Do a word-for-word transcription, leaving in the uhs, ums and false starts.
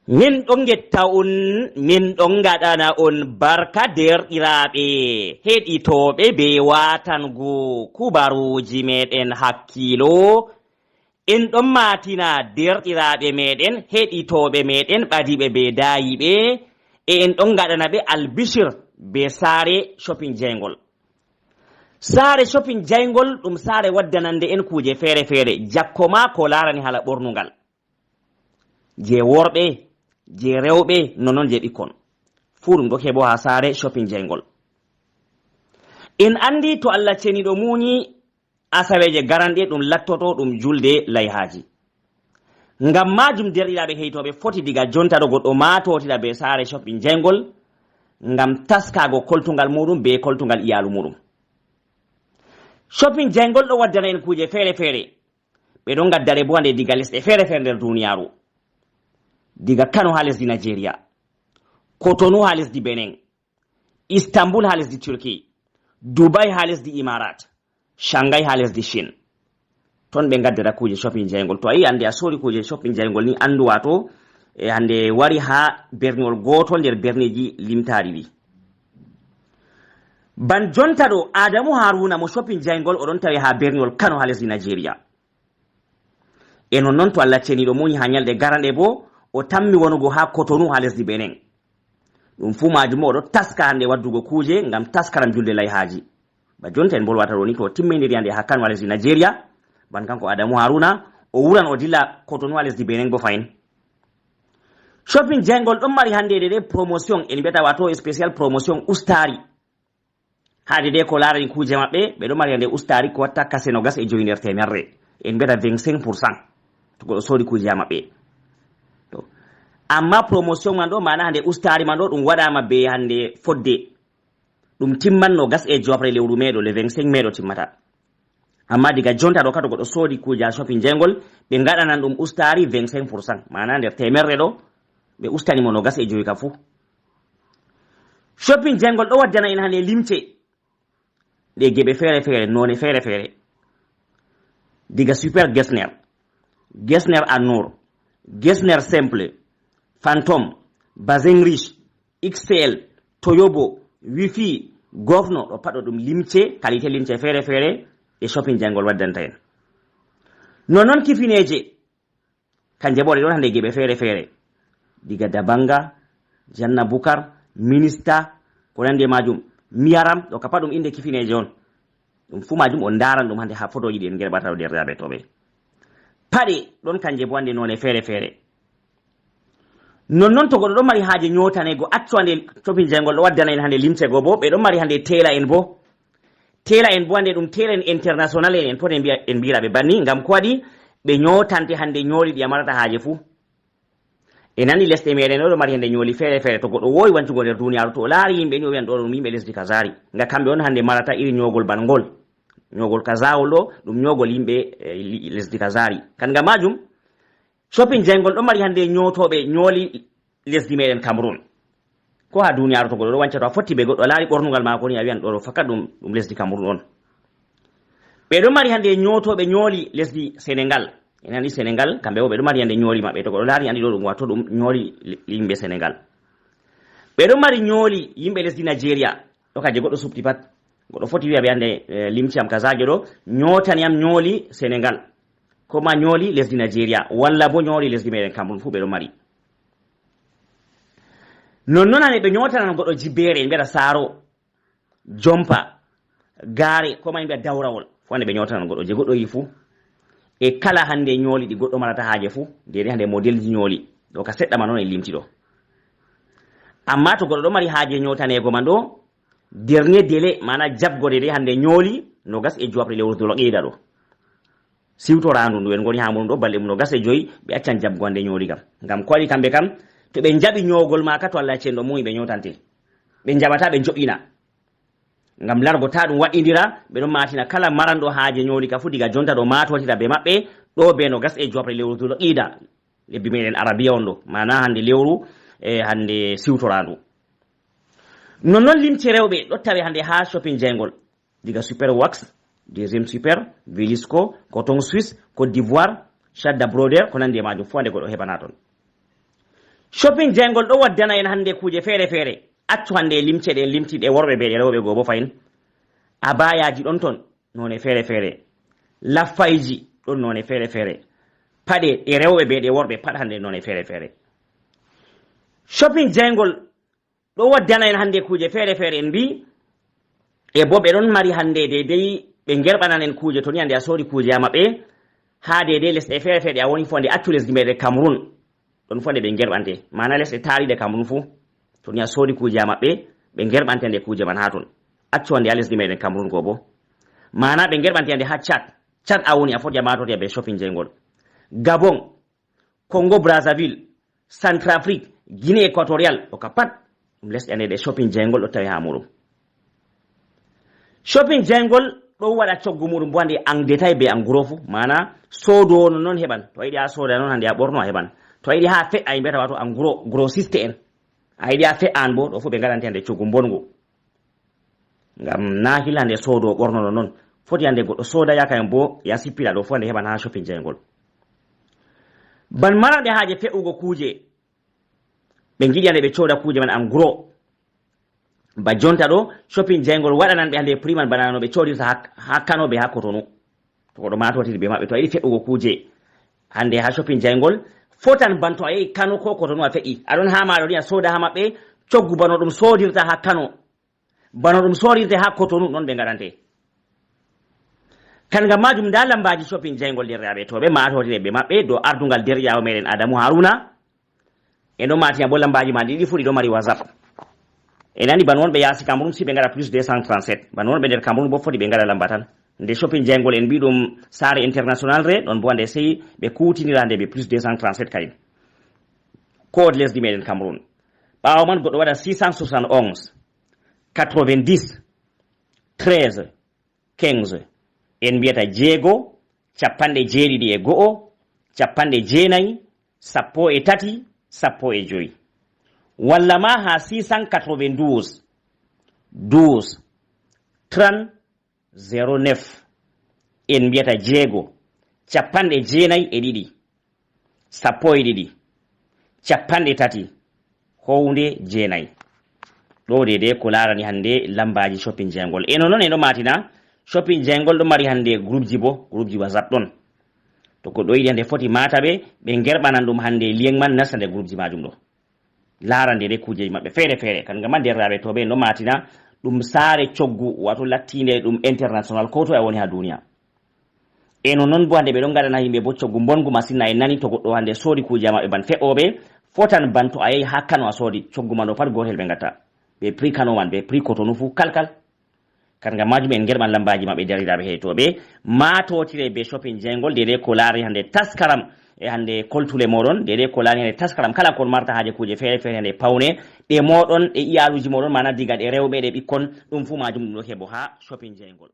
Min ɗon ngetta on, min ɗon ngaɗana on barka, deerɗiraaɓe heɗitooɓe, bee waatango kubaruuji meeɗen hakkiilo. En ɗon maatina deerɗiraaɓe meeɗen heɗitooɓe meeɗen ɓadiiɓe bee daayiiɓe, e en ɗon ngaɗana ɓe albishir bee saare shopping jayngol. Saare shopping jayngol ɗum saare waddanande en kuuje feere-feere, jakko maa ko laarani haala ɓornugal. Jey worɓe, jey rewɓe, nonnon jey ɓikkon. Fuu ɗum ɗo heɓo haa saare shopping jayngol. En anndi to Allah ceniiɗo muuyi, asaweeje garanɗe ɗum lattoto ɗum julde layhaaji. Ngam maajum, deerɗiraaɓe heɗitooɓe, foti diga jonta ɗo goɗɗo maatotira bee saare shopping jayngol ngam taskaago koltugal muuɗum bee koltugal iyaalu muuɗum. Shopping jayngol ɗo waddana en kuuje feere-feere. Ɓe ɗon ngadda ɗe boo hande diga lesɗe feere-feere nder duniyaaru. Diga Kano haa lesdi Nigeria, Cotonou haa lesdi Benin, Istanbul haa lesdi Turkey, Dubai haa lesdi Imarat, Shanghai haa lesdi Chine. Ton ɓe ngaddata kuuje shopping jayngol. To a yi hande a soodi kuuje shopping jayngol ni, anndu waato, e hande wari haa berniwol gootol nder berniiji limtaari ɗi. Ban jonta ɗo, Adamu Haruna mo shopping jayngol, o ɗon tawe haa berniwol Kano haa lesdi Nigeria. E nonnon, to Allah ceniiɗo muuyi, haa nyalɗe garanɗe boo, o tammi wonugo haa Cotonou haa lesdi Benin. Ɗum fuu maajum o ɗo taska hande waddugo kuuje ngam taskaram julde layhaaji. Ba jonta en mbolwata ɗo ni, to o timmindiri hande haa Kano haa lesdi Nigeria, ban kanko Adamu Haruna, o wuran o dilla Cotonou haa lesdi Benin boo fahin. Shopping jayngol ɗon mari hande ɗe, ɗe promotion, en mbiyata waato special promotion ustaari. Haa deydey ko laarani kuuje maɓɓe, ɓe ɗon mari hande ustaari ko watta kase nogas e jowi nder teemerre. En mbiyata vingt-cinq pour cent. To goɗɗo soodi kuuje haa maɓɓe. To. Amma promotion man ɗo, maana hande ustaari man ɗo, ɗum waɗaama bee hande fodde. Ɗum timman nogas e jowaɓre lewru mee ɗo, le vingt-cinq mee ɗo timmata. Amma diga jonta ɗo, kala to goɗɗo soodi kuuje haa shopping jayngol, ɓe ngaɗanan ɗum ustaari vingt-cinq pour cent. Maana nder teemerre ɗo, ɓe ustani mo nogas e jowi kam fuu. Shopping jayngol ɗo waddana en hande limce. Ɗe geɓe feere-feere, noone feere-feere. Diga Super Getzner, Getzner Anour, Getzner Simple, Phantom, Bazin Riche, X T L, Toyobo, Wifi, Gofno, ɗo pat ɗo ɗum limce, qualité limce feere-feere ɗe shopping jayngol waddanta en. Nonnon kifineeje, kanje boo ɗe ɗon hande geɓe feere-feere. Diga Dabanga, Janna Bukar, Minista, ko nandi e maajum, Miyaram, ɗo ka pat ɗum inde kifineeje on. Ɗum fuu maajum on ndaaran ɗum hande haa fotooji ɗi en ngerɓata ɗo, deerɗiraaɓe heɗitooɓe. Paɗe ɗon kanje boo hande noone feere-feere. Nonnon to goɗɗo ɗon mari haaje nyootaneego, accu hande shopping jayngol ɗo waddana en hande limce go boo, ɓe ɗon mari hande teela en boo. Teela en boo hande ɗum teela en international en, en poti en mbiya, en mbiyira ɓe banni, ngam ko waɗi ɓe nyootante hande nyooli ɗi a marata haaje fuu. En nani lesɗe meeɗen ɗo ɗo mari hande nyooli feere-feere. To goɗɗo woowi wancugo nder duniyaaru, to o laari yimɓe ni, o wiyan ɗo ɗum yimɓe lesdi kazaari. Ngam kamɓe on hande marata iri nyoogol ban ngol. Nyoogol kazaawol ɗo, ɗum nyoogol yimɓe, eh, li-, lesdi kazaari. Kan ngam maajum, shopping jayngol ɗo mari hande nyootooɓe nyooli lesdi meeɗen Cameroon. Ko haa duniyaaru to goɗɗo ɗo wanca, to a fotti be goɗɗo, a laari ɓornugal maako ni, a wiyan ɗo ɗo fakat ɗum, ɗum lesdi Cameroon on. Ɓe ɗon mari hande nyootooɓe nyooli lesdi Senegal. En andi Senegal, kamɓe boo ɓe ɗon mari hande nyooli maɓɓe. To goɗɗo laari andi ɗo ɗum, waato ɗum nyooli li-, yimɓe Senegal. Ɓe ɗon mari nyooli yimɓe lesdi Nigeria. Ɗo kanje goɗɗo supti pat. Goɗɗo foti wi'a ɓe hande, eh, limce am kazaajo ɗo, nyootani am nyooli Senegal. Ko ma nyooli lesdi Nigeria, walla boo nyooli lesdi meeɗen Cameroon fuu ɓe ɗon mari. Nonnon hande ɓe nyootanan goɗɗo jibbeere, en mbiyata saaro, jompa, gaare, ko ma en mbiya dawrawol. Fuu hande ɓe nyootanan goɗɗo je goɗɗo yi'i fuu. E kala hande nyooli ɗi goɗɗo marata haaje fuu, deydey hande modelji nyooli. Ɗo ka seɗɗa man on en limti ɗo. Amma to goɗɗo ɗo mari haaje nyootaneego man ɗo, dernier délai, maana jaɓgo deydey hande nyooli nogas e jowaɓre lewru Dulqiida ɗo. Siwtoraandu ndu en ngoni haa muuɗum ɗo, balɗe mum nogas e joyi, ɓe accan jaɓgo hande nyooli kam. Ngam ko waɗi kamɓe kam, to ɓe njaɓi nyoogol maaka, to Allah ceniiɗo muuyi, ɓe nyootante. Ɓe njaɓata, ɓe njo'ina. Ngam largo taa ɗum waɗɗindira, ɓe ɗon maatina kala maranɗo haaje nyooli ka fuu diga jonta ɗo maatotira be maɓɓe, ɗo be nogas e jowaɓre lewru Dulqiida, lebbi meeɗen Arabiya on ɗo, maana hande lewru, e hande siwtoraandu. Nonnon limce rewɓe ɗo tawe hande haa shopping jayngol. Diga Super Wax, Deuxième Super, Velisco, Coton Suisse, Côte d'Ivoire, Shadda Broder, ko nandi e maajum fuu hande goɗɗo heɓana ton. Shopping jayngol ɗo waddana en hannde kuuje feere feere. Accu hannde e limce ɗe en limti ɗe worɓe be ɗe rewɓe goo bo fayin. Abayaaji ɗon ton noone feere feere. Laffayji ɗon noone feere feere. Paɗe ɗe rewɓe be ɗe worɓe pat hannde noone feere feere. Shopping jayngol ɗo waddana en hannde kuuje feere feere en mbi e bo ɓe ɗon mari hannde deydey ɓe ngerɓanan en kuuje to ni hannde a soodi kuuje a maɓɓe haa deydey lesɗe feere feere ɗe a woni fo nde accu lesdi meɗen Cameroun. Ɗon fof nde ɓe ngerɓante, maana lesɗe taariiɗe Cameroun fuu, to ni a soodi kuuje haa maɓɓe, ɓe ngerɓante nde kuuje man haa ton. Accu nde haa lesdi meɗen Cameroun goo boo. Maana ɓe ngerɓante nde haa Tchad. Tchad a woni a foti a maatote bee shopping jayngol. Gabon, Congo Brazzaville, Centrafrique, Guinée Équatoriale, ɗo ka pat ɗum lesɗe nde ɗe shopping jayngol ɗo tawi haa muuɗum. Shopping jayngol ɗon waɗa coggu muuɗum boo hannde en détail bee en gros fuu, maana soodoowo non non heɓan. To a yiɗi haa sooda non hannde a ɓorno a heɓan. To a yiɗi haa fe'a mbiyata waato en gros, grossiste en. A yiɗi haa fe'a an boo, ɗo fuu ɓe ngaɗante hannde coggu mbonngu. Ngam naa hila hannde soodoowo ɓorno non non. Foti hannde goɗɗo sooda yaaka en boo ya sippira ɗo fuu hannde heɓan haa shopping jayngol. Ban maranɓe haaje fe'ugo kuuje. Ɓe ngiɗi hannde ɓe cooda kuuje man en gros. Ba jonta ɗo, shopping jayngol waɗanan ɓe hannde prix man bana no ɓe coodirta haa, haa Kano be haa Cotonou. To goɗɗo maatotiri be maɓɓe, to a yiɗi fe'ugo kuuje hannde haa shopping jayngol, fotan ban to a yehi Kano ko Cotonou a fe'i. A ɗon haa maaɗo ni a sooda haa maɓɓe, coggu bano ɗum soodirta haa Kano. Bano ɗum soodirte haa Cotonou, non ɓe ngaɗante. Kan ngam maajum ndaa lambaaji shopping jayngol derɗiraaɓe to ɓe maatotire be maɓɓe dow ardungal derɗiraawo meɗen Adamu Haruna. En ɗon maatina boo lambaaji man ɗiɗi fuu ɗi ɗon mari WhatsApp. En anndi bana wonɓe yaasi Cameroun si ɓe ngaɗa plus deux cent trente-sept. Bana wonɓe nder Cameroun boo foti ɓe ngaɗa lamba tan. Nde shopping jayngol en mbi ɗum saare international re, ɗon boo nde sey ɓe kuutinira nde be plus deux cent trente-sept kadi. Code lesdi meɗen Cameroun. Ɓaawo man goɗɗo waɗa six cent soixante et onze, quatre-vingt-dix, treize, quinze. En mbiyata jeego, capanɗe jeeɗiɗi e go'o, capanɗe jeenayi, sappo e tati, sappo e joy. Walla ma haa six cent quatre-vingt-douze, douze, trente, zéro neuf. En mbiyata jeego, capanɗe jeenayi e ɗiɗi, sappo e ɗiɗi, capanɗe tati, hownde jeenayi. Ɗo deydey ko laarani hannde lambaaji shopping jayngol. E no non en ɗo maatina, shopping jayngol ɗo mari hannde groupji boo, groupji WhatsApp ɗon. To goɗɗo yiɗi hannde foti maata ɓe, ɓe ngerɓanan ɗum hannde lien man nasta nder groupji maajum ɗo. Laarande nde kuujeeji maɓɓe feere feere. Kan ngam man derɗiraaɓe to ɓe no maatina ɗum saare coggu, waato lattiinde ɗum international ko to a woni haa duniya. E no non boo hannde ɓe ɗon ngaɗana yimɓe boo coggu mbonngu masin. Na en nani to goɗɗo hannde soodi kuuje maɓɓe ban fe'ooɓe, fotan ban to a yehi haa Kano a soodi coggu man ɗo pat gootel ɓe ngatta. Be prix Kano man, be prix Cotonou fuu kalkal. Kan ngam maajum en ngerɓan lambaaji maɓɓe derɗiraaɓe heetooɓe. Maatotire be shopping jayngol deydey ko laari hannde taskaram e hannde koltule mooɗon, deydey ko laari hannde taskaram kala kon marta haaje kuuje feere feere hannde pawne ɗe mooɗon, ɗe iyaaluuji mooɗon, maana diga ɗe rewɓe, ɗe ɓikkon, ɗum fuu maajum ɗum ɗo heɓo haa shopping jayngol.